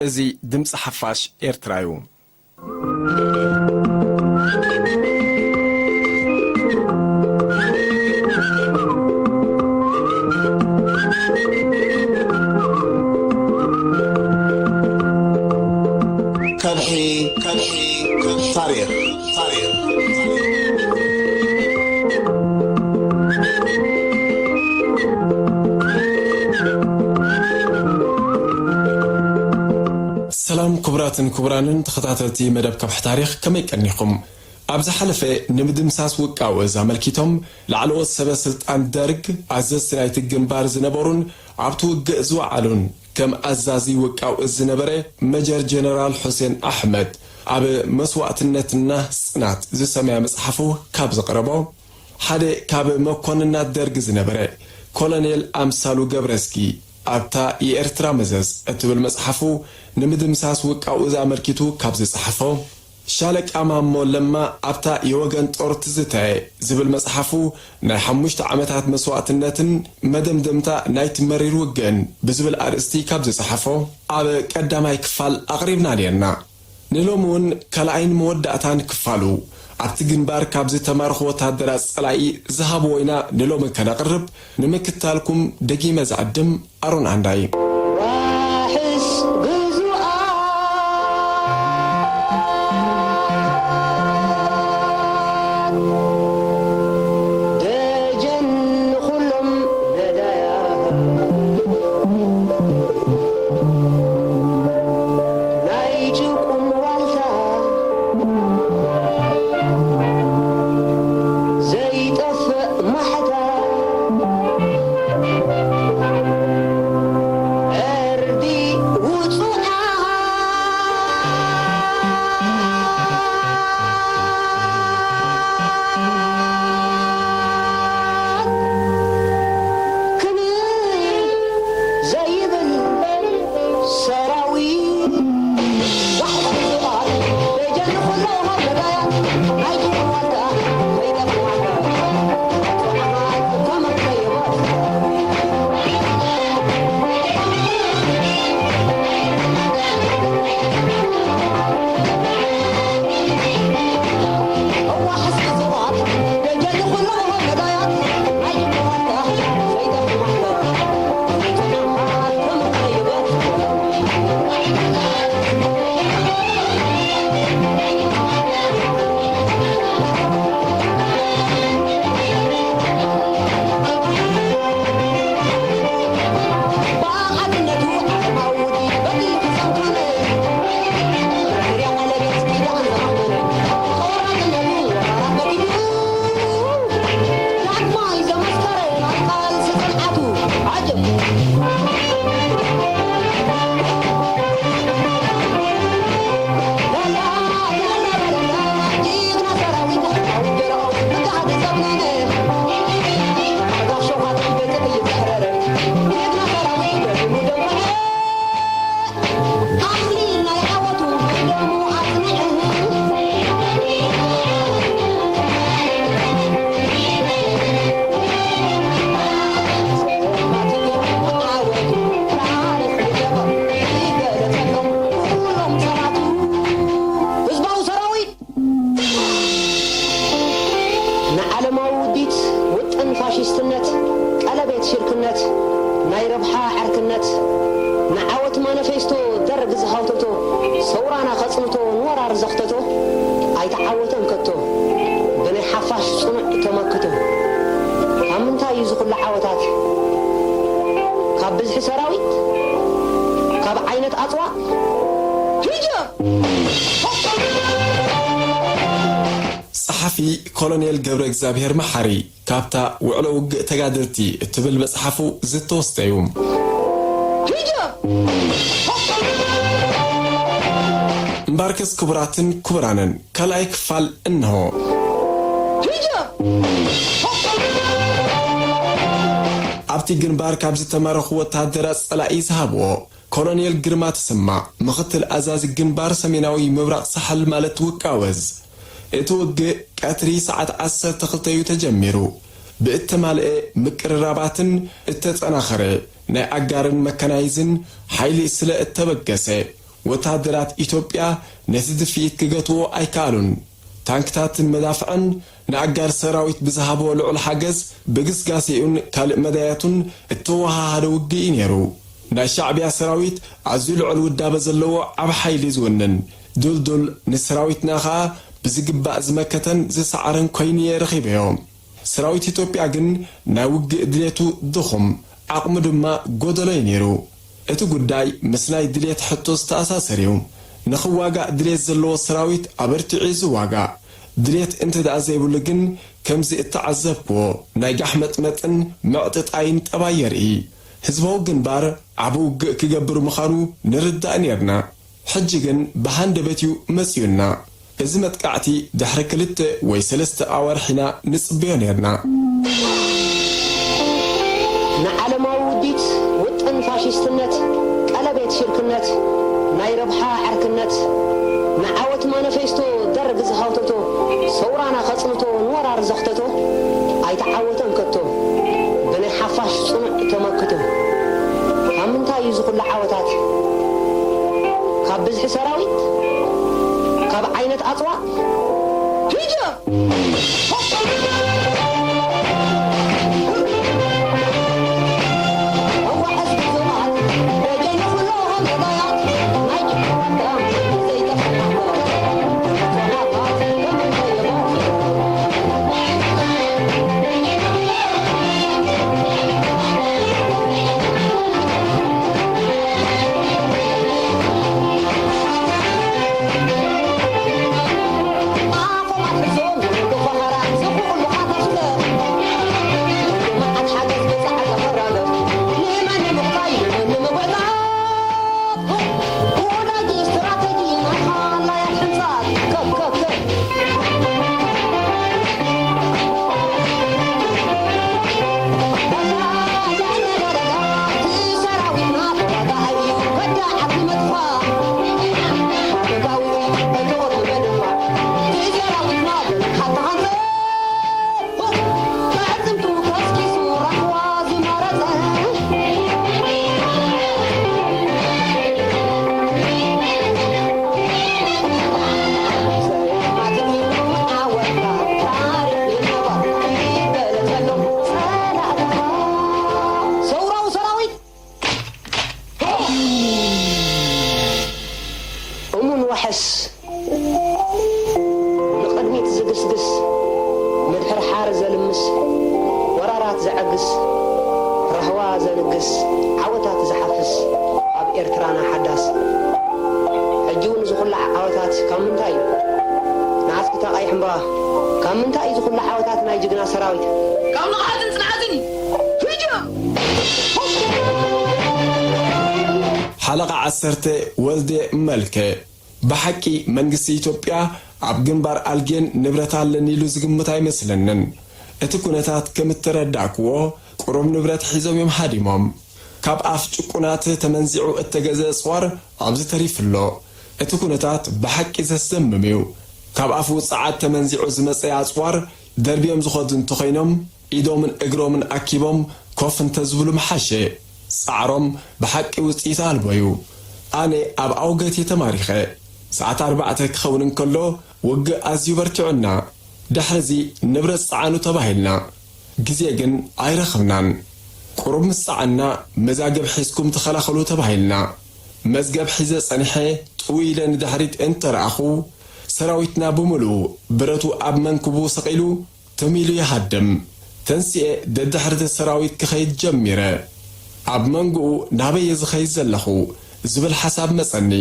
እዚ ድምጺ ሓፋሽ ኤርትራ እዩ። ከብሒ፣ ከብሒ፣ ታሪኽ፣ ታሪኽ። ሰላም ክቡራትን ክቡራንን ተኸታተልቲ መደብ ከብሒ ታሪኽ፣ ከመይ ቀኒኹም? ኣብ ዝሓለፈ ንምድምሳስ ውቃው እዝ ኣመልኪቶም ላዕለዎት ሰበ ስልጣን ደርግ ኣዘዝቲ ናይቲ ግንባር ዝነበሩን ኣብቲ ውግእ ዝወዓሉን ከም ኣዛዚ ውቃው እዝ ዝነበረ መጀር ጀነራል ሑሴን ኣሕመድ ኣብ መስዋእትነትና ጽናት ዝሰመያ መጽሓፉ ካብ ዘቕረቦ ሓደ ካብ መኮንናት ደርግ ዝነበረ ኮሎኔል ኣምሳሉ ገብረዝጊ ኣብታ የኤርትራ መዘዝ እትብል መጽሓፉ ንምድምሳስ ውቃው እዝ ኣመልኪቱ ካብ ዝጸሓፎ ሻለቃ ማሞ ለማ ኣብታ የወገን ጦር ትዝታየ ዝብል መጽሓፉ ናይ ሓሙሽተ ዓመታት መስዋእትነትን መደምደምታ ናይቲ መሪር ውግእን ብዝብል ኣርእስቲ ካብ ዝጸሓፎ ኣብ ቀዳማይ ክፋል ኣቕሪብና ነርና። ንሎሚ እውን ካልኣይን መወዳእታን ክፋሉ ኣብቲ ግንባር ካብ ዝተማርኹ ወታደራት ጸላኢ ዝሃብዎ ኢና ንሎሚ ከነቕርብ ንምክታልኩም ደጊመ ዝዕድም ኣሮን ኣንዳይ። ዋሕስ ግዙኣት ደጀን ንኹሎም ነዳያት ናይ ጭቁን ዋልታ ዘይጠፍእ ማሕታ ዕርዲ ውጹዓት ክምይ ዘይብል ሰራዊት ዋሕስ ግዙኣት ደጀን ንኹሎም ነዳያት ናይ ጭቁን ዋልታ ዘይጠፍእ ማሕታ ህዝባዊ ሰራዊት ንዓለማዊ ውዲት ውጥን ፋሽስትነት፣ ቀለቤት ሽርክነት፣ ናይ ረብሓ ዕርክነት፣ ንዓወት ማኒፌስቶ ደርግ ዝሃውተቶ፣ ሰውራና ከጽንቶ ንወራር ዘኽተቶ፣ ኣይተዓወተን ከቶ ብናይ ሓፋሽ ጽኑዕ ተመክቶ። ካብ ምንታይ እዩ ዝኹሉ ዓወታት? ካብ ብዝሒ ሰራዊት? ካብ ዓይነት ኣጽዋር? ህጀ! ጸሓፊ ኮሎኔል ገብረ እግዚኣብሔር መሓሪ ካብታ ውዕሎ ውግእ ተጋደልቲ እትብል መጽሓፉ ዝተወስደ እዩ። እምባርከስ ክቡራትን ክቡራንን ካልኣይ ክፋል እንሆ። ኣብቲ ግንባር ካብ ዝተማረኹ ወታደራት ጸላኢ ዝሃብዎ ኮሎኔል ግርማ ተሰማ፣ ምኽትል ኣዛዚ ግንባር ሰሜናዊ ምብራቕ ሳሕል ማለት ውቃወዝ፣ እቲ ውግእ ቀትሪ ሰዓት ዓሰርተ ክልተ እዩ ተጀሚሩ። ብእተማልአ ምቅርራባትን እተጠናኸረ ናይ ኣጋርን መካናይዝን ሓይሊ ስለ እተበገሰ፣ ወተሃደራት ኢትዮጵያ ነቲ ድፍኢት ክገትዎ ኣይከኣሉን። ታንክታትን መዳፍዕን ንኣጋር ሰራዊት ብዝሃቦ ልዑል ሓገዝ፣ ብግስጋሴኡን ካልእ መዳያቱን እተወሃሃደ ውግእ እዩ ነይሩ። ናይ ሻዕብያ ሰራዊት ኣዝዩ ልዑል ውዳበ ዘለዎ ዓቢ ሓይሊ ዝውንን፣ ዱልዱል፣ ንሰራዊትና ኸኣ ብዝግባእ ዝመከተን ዝሰዓረን ኮይኑ እየ ረኺበዮ። ሰራዊት ኢትዮጵያ ግን ናይ ውግእ ድሌቱ ድኹም፣ ዓቕሙ ድማ ጎደሎ እዩ ነይሩ። እቲ ጉዳይ ምስ ናይ ድሌት ሕቶ ዝተኣሳሰር እዩ። ንኽዋጋእ ድሌት ዘለዎ ሰራዊት ኣበርቲዑ እዩ ዝዋጋእ። ድሌት እንተ ደኣ ዘይብሉ ግን፣ ከምዚ እተዓዘብክዎ፣ ናይ ጋሕመጥመጥን ምዕጥጣይን ጠባይ የርኢ። ህዝባዊ ግንባር ዓቢ ውግእ ክገብር ምዃኑ ንርዳእ ኔርና። ሕጂ ግን ብሃንደበት እዩ መጺኡና። እዚ መጥቃዕቲ ድሕሪ ክልተ ወይ ሰለስተ ኣዋርሕ ኢና ንጽበዮ ኔርና። ንዓለማዊ ውዲት ውጥን ፋሽስትነት፣ ቀለቤት ሽርክነት፣ ናይ ረብሓ ዕርክነት፣ ንዓወት ማኒፌስቶ ደርግ ዝሃውተቶ፣ ሰውራና ከጽንቶ ንወራር ዘኽተቶ፣ ኣይተዓወተን ከቶ። ብናይ ሓፋሽ ጽኑዕ ተመክቶ። ካብ ምንታይ እዩ ዝኹሉ ዓወታት? ካብ ብዝሒ ሰራዊት? ካብ ዓይነት ኣጽዋር? ሂጀ! ሰውራዊ ሰራዊት እሙን ዋሕስ፣ ንቕድሚት ዝግስግስ፣ ምድሕርሓር ዘልምስ፣ ወራራት ዘዐግስ፣ ራህዋ ዘንግስ፣ ዓወታት ዝሓፍስ ኣብ ኤርትራና ሓዳስ። ሕጂ እውን ዝኹላዕ ዓወታት ካብ ምንታይ እዩ? ንዓስኪ እታ ቀይሕ እምበባ፣ ካብ ምንታይ እዩ ዝኹላዕ ዓወታት ናይ ጅግና ሰራዊት? ካብ ንቕሓትን ጽንዓትን እዩ። ህጅም! ሓለቓ ዓሰርተ ወልዴ መልከ፣ ብሓቂ መንግስቲ ኢትዮጵያ ኣብ ግንባር ኣልጌን ንብረት ኣለኒ ኢሉ ዝግምት ኣይመስለንን። እቲ ኩነታት ከም እተረዳእክዎ፣ ቁሩብ ንብረት ሒዞም እዮም ሃዲሞም። ካብ ኣፍ ጭቁናት ተመንዚዑ እተገዘ ኣጽዋር ኣብዚ ተሪፉ ኣሎ። እቲ ኩነታት ብሓቂ ዘስደምም እዩ። ካብ ኣፍ ውጽዓት ተመንዚዑ ዝመጸ ኣጽዋር ደርብዮም ዝኸዱ እንተኾይኖም፣ ኢዶምን እግሮምን ኣኪቦም ኮፍ እንተዝብሉ ምሓሸ። ጻዕሮም ብሓቂ ውጽኢት ኣልቦ እዩ። ኣነ ኣብ ኣውገት እየ ተማሪኸ። ሰዓት ኣርባዕተ ክኸውን እንከሎ ውግእ ኣዝዩ በርቲዑና። ድሕርዚ ንብረት ጸዓኑ ተባሂልና። ግዜ ግን ኣይረኸብናን። ቁሩብ ምስ ጸዓንና መዛግብ ሒዝኩም ተኸላኸሉ ተባሂልና። መዝገብ ሒዘ ጸኒሐ ጥውይ ኢለ ንድሕሪት እንተረኣኹ፣ ሰራዊትና ብምሉኡ ብረቱ ኣብ መንክቡ ሰቒሉ ትም ኢሉ ይሃድም። ተንሲኤ ደድሕሪ እቲ ሰራዊት ክኸይድ ጀሚረ። ኣብ መንጎኡ ናበይ እየ ዝኸይድ ዘለኹ ዝብል ሓሳብ መጸኒ።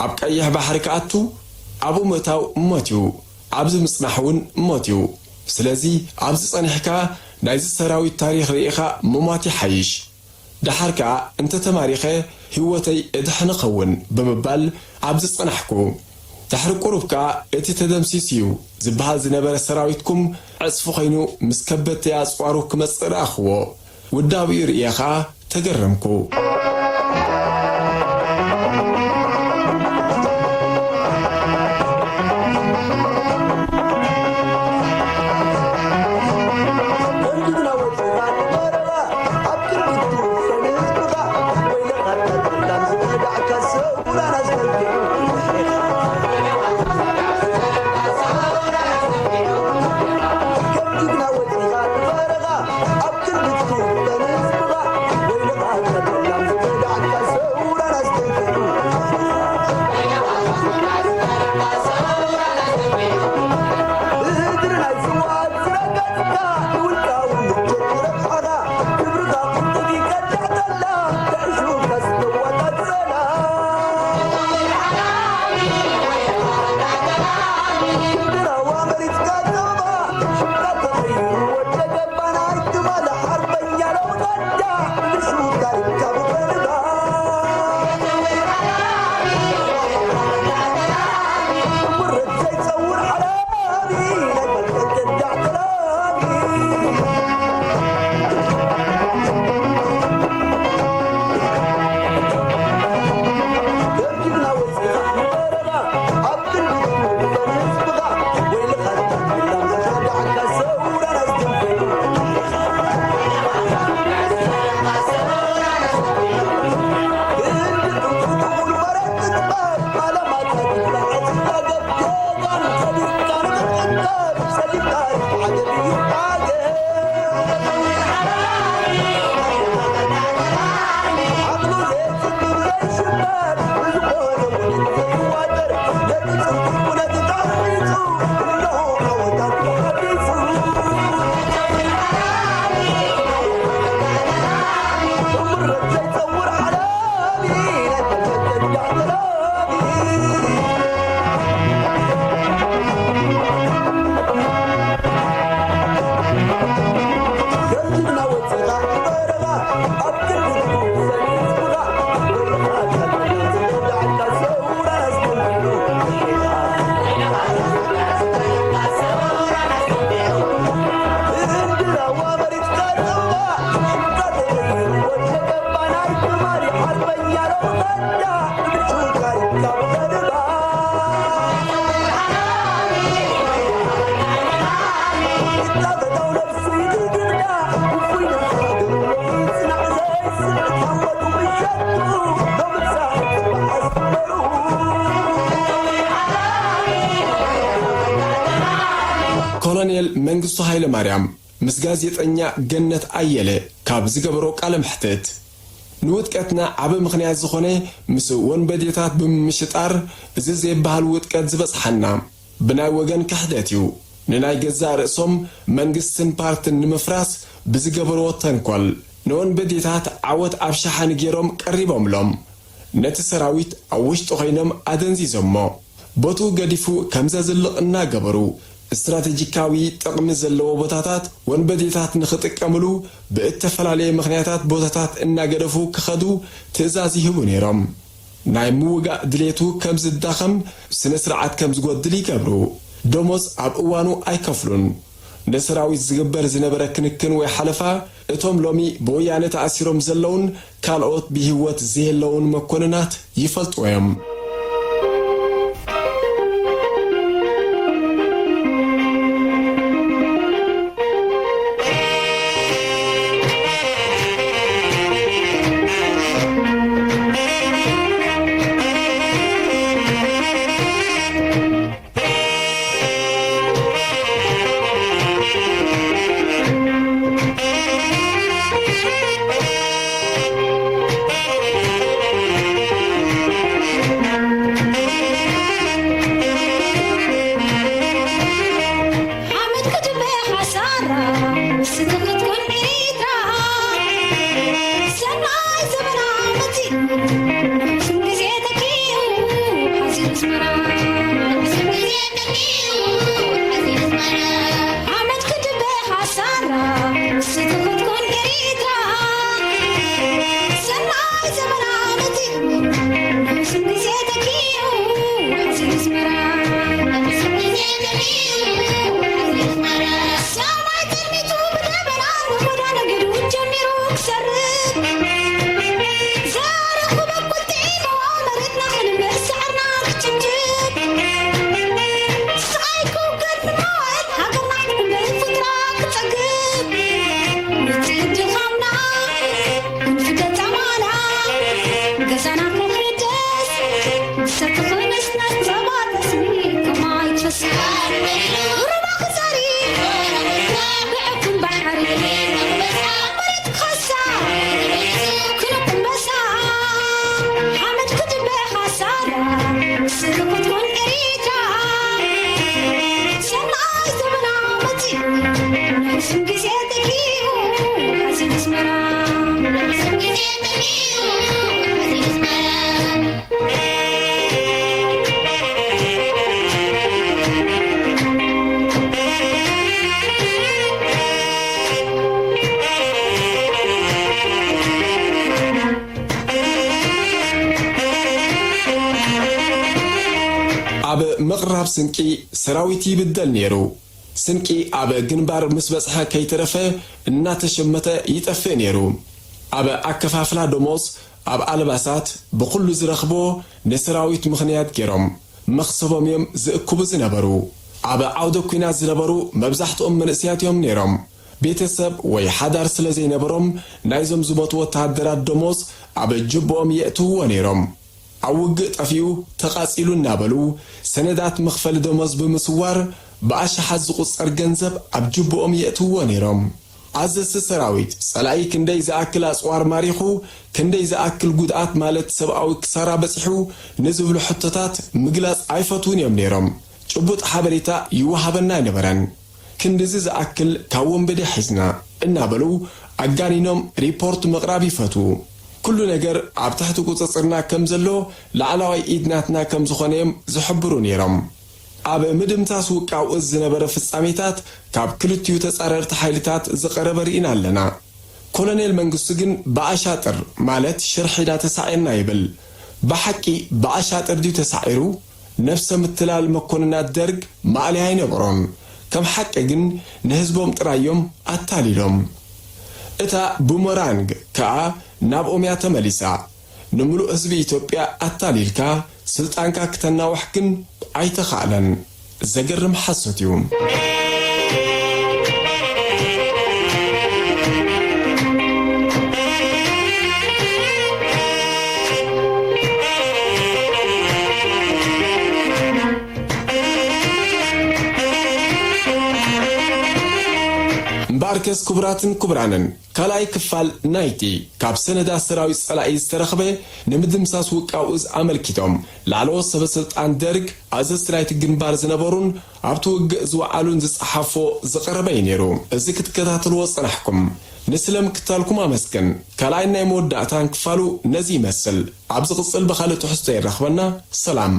ኣብ ቀይሕ ባሕሪ ክኣቱ፣ ኣብኡ ምእታው ሞት እዩ፣ ኣብዚ ምጽናሕ እውን ሞት እዩ። ስለዚ ኣብዚ ጸኒሕካ ናይዚ ሰራዊት ታሪኽ ርኢኻ ምሟት ይሓይሽ። ደሓር ከኣ እንተ ተማሪኸ ህይወተይ እድሕን እኸውን ብምባል ኣብዚ ጸናሕኩ። ድሕሪ ቁሩብ ከኣ እቲ ተደምሲሱ እዩ ዝበሃል ዝነበረ ሰራዊትኩም ዕጽፊ ኾይኑ ምስ ከበድቲ ኣጽዋሩ ክመጽእ ረኣኽዎ። ውዳቤኡ ርእየ ኸኣ ተገረምኩ። ኮሎኔል መንግስቱ ሃይለማርያም ምስ ጋዜጠኛ ገነት ኣየለ ካብ ዝገበሮ ቃለ መሕትት፣ ንውድቀትና ዓቢ ምኽንያት ዝኾነ ምስ ወንበዴታት ብምምሽጣር እዚ ዘይበሃል ውድቀት ዝበጽሓና ብናይ ወገን ክሕደት እዩ። ንናይ ገዛእ ርእሶም መንግስትን ፓርትን ንምፍራስ ብዝገበርዎ ተንኮል ንወንበዴታት ዓወት ኣብ ሸሓኒ ገይሮም ቀሪቦምሎም። ነቲ ሰራዊት ኣብ ውሽጢ ኮይኖም ኣደንዚዞሞ። ቦትኡ ገዲፉ ከም ዘዝልቕ እናገበሩ፣ ስትራተጂካዊ ጥቕሚ ዘለዎ ቦታታት ወንበዴታት ንኽጥቀምሉ ብእተፈላለየ ምኽንያታት ቦታታት እናገደፉ ክኸዱ ትእዛዝ ይህቡ ነይሮም። ናይ ምውጋእ ድሌቱ ከም ዝዳኸም፣ ስነ ስርዓት ከም ዝጎድል ይገብሩ። ደሞዝ ኣብ እዋኑ ኣይከፍሉን። ንሰራዊት ዝግበር ዝነበረ ክንክን ወይ ሓለፋ፣ እቶም ሎሚ ብወያነ ተኣሲሮም ዘለውን ካልኦት ብህይወት ዘየለውን መኮንናት ይፈልጥዎ እዮም። ሓመድ ክትበ ሓሳራ፣ ንስኺ ክትኮን ኤርትራ። ሰናይ ዘመን ዓመት እዩ፣ ናሕሱን ግዜ ተኪኡ፣ ሓዚን ኣስመራ። ናሕሱን ግዜ ተኪኡ፣ ሓዚን ኣስመራ። ሓመድ ክትበ ሓሳራ፣ ንስኺ ክትኮን ኤርትራ። ሰናይ ዘመን ዓመት እዩ፣ ናሕሱን ግዜ ተኪኡ፣ ሓዚን ኣስመራ። ናሕሱን ግዜ ተኪኡ፣ ሓዚን ኣስመራ። ሰማይ ትርሚቱ ብደበና ንጎዳነ ገድቡ ጀሚሩ ክሰርብ። ዘረኹ በኩል ጥዒምዎ መሬትና ክንምር ሰዓርና ክጭብጭብ። ስቓይ ክውገድ ንመዋእል ሃገርና ክንበል ፍጥራ ክጸግብ። ውጽኢት ድኻምና ክንፍደ ጸማና ገዛና ክሕደስ። ሰቲ ክነስነስ ጸባ ጠስሚ ከማይ ትፈስስ። ሩባ ክዛሪ ብዕፉን ባሕሪ መሬት ክኸሳ ክንኩምበሳ ሓመድ ክትበ ሓሳራ ስርኩት ኮን ኤሪትራ ሰናይ ዘመና መጺኡ ናሕሱን ግዜ ተኪኡ ሓዚ ኣስመራ ናሕሱን ግዜ ተኪኡ ሓዚ ኣስመራ ኣብ ምቕራብ ስንቂ ሰራዊት ይብደል ነይሩ። ስንቂ ኣብ ግንባር ምስ በጽሐ ከይተረፈ እናተሸመተ ይጠፍእ ነይሩ። ኣብ ኣከፋፍላ ደሞዝ፣ ኣብ ኣልባሳት፣ ብኹሉ ዝረኽቦ ንሰራዊት ምኽንያት ገይሮም መኽሰቦም እዮም ዝእክቡ ዝነበሩ። ኣብ ዓውደ ኲናት ዝነበሩ መብዛሕትኦም መንእሰያት እዮም ነይሮም። ቤተሰብ ወይ ሓዳር ስለ ዘይነበሮም ናይዞም ዝሞቱ ወተሃደራት ደሞዝ ኣብ ጅብኦም የእትውዎ ነይሮም። ኣብ ውግእ ጠፊኡ ተቓጺሉ እናበሉ ሰነዳት መኽፈሊ ደሞዝ ብምስዋር ብኣሽሓት ዝቑጸር ገንዘብ ኣብ ጅብኦም የእትውዎ ነይሮም። ኣዘዝቲ ሰራዊት ጸላኢ ክንደይ ዝኣክል ኣጽዋር ማሪኹ፣ ክንደይ ዝኣክል ጉድኣት ማለት ሰብኣዊ ክሳራ በጺሑ ንዝብሉ ሕቶታት ምግላጽ ኣይፈትዉን እዮም ነይሮም። ጭቡጥ ሓበሬታ ይወሃበና ኣይነበረን። ክንድዚ ዝኣክል ካብ ወንበዴ ሒዝና እናበሉ ኣጋኒኖም ሪፖርት ምቕራብ ይፈትዉ። ኩሉ ነገር ኣብ ትሕቲ ቁጽጽርና ከም ዘሎ ላዕለዋይ ኢድ ናትና ከም ዝኾነ እዮም ዝሕብሩ ነይሮም። ኣብ ምድምሳስ ውቃው እዝ ዝነበረ ፍጻሜታት ካብ ክልቲኡ ተጻረርቲ ሓይልታት ዝቐረበ ርኢና ኣለና። ኮሎኔል መንግስቱ ግን ብኣሻጥር ማለት ሽርሒ ኢና ተሳዒርና ይብል። ብሓቂ ብኣሻጥር ድዩ ተሳዒሩ? ነፍሰ ምትላል መኮንናት ደርግ ማእለያ ኣይነበሮን። ከም ሓቂ ግን ንህዝቦም ጥራይ እዮም ኣታሊሎም። እታ ቡመራንግ ከኣ ናብኦም እያ ተመሊሳ። ንምሉእ ህዝቢ ኢትዮጵያ ኣታሊልካ ስልጣንካ ክተናውሕ ግን ኣይተኻእለን። ዘገርም ሓሶት እዩ። ኣርከስ ክቡራትን ክቡራንን፣ ካልኣይ ክፋል ናይቲ ካብ ሰነዳት ሰራዊት ጸላኢ ዝተረኽበ ንምድምሳስ ውቃው እዝ ኣመልኪቶም ላዕለዎት ሰበ ስልጣን ደርግ፣ ኣዘዝቲ ናይቲ ግንባር ዝነበሩን ኣብቲ ውግእ ዝወዓሉን ዝጸሓፎ ዝቐረበ እዩ ነይሩ። እዚ ክትከታተልዎ ጸናሕኩም። ንስለ ምክታልኩም ኣመስግን። ካልኣይን ናይ መወዳእታን ክፋሉ ነዚ ይመስል። ኣብ ዝቕጽል ብኻልእ ትሕዝቶ የራኽበና። ሰላም።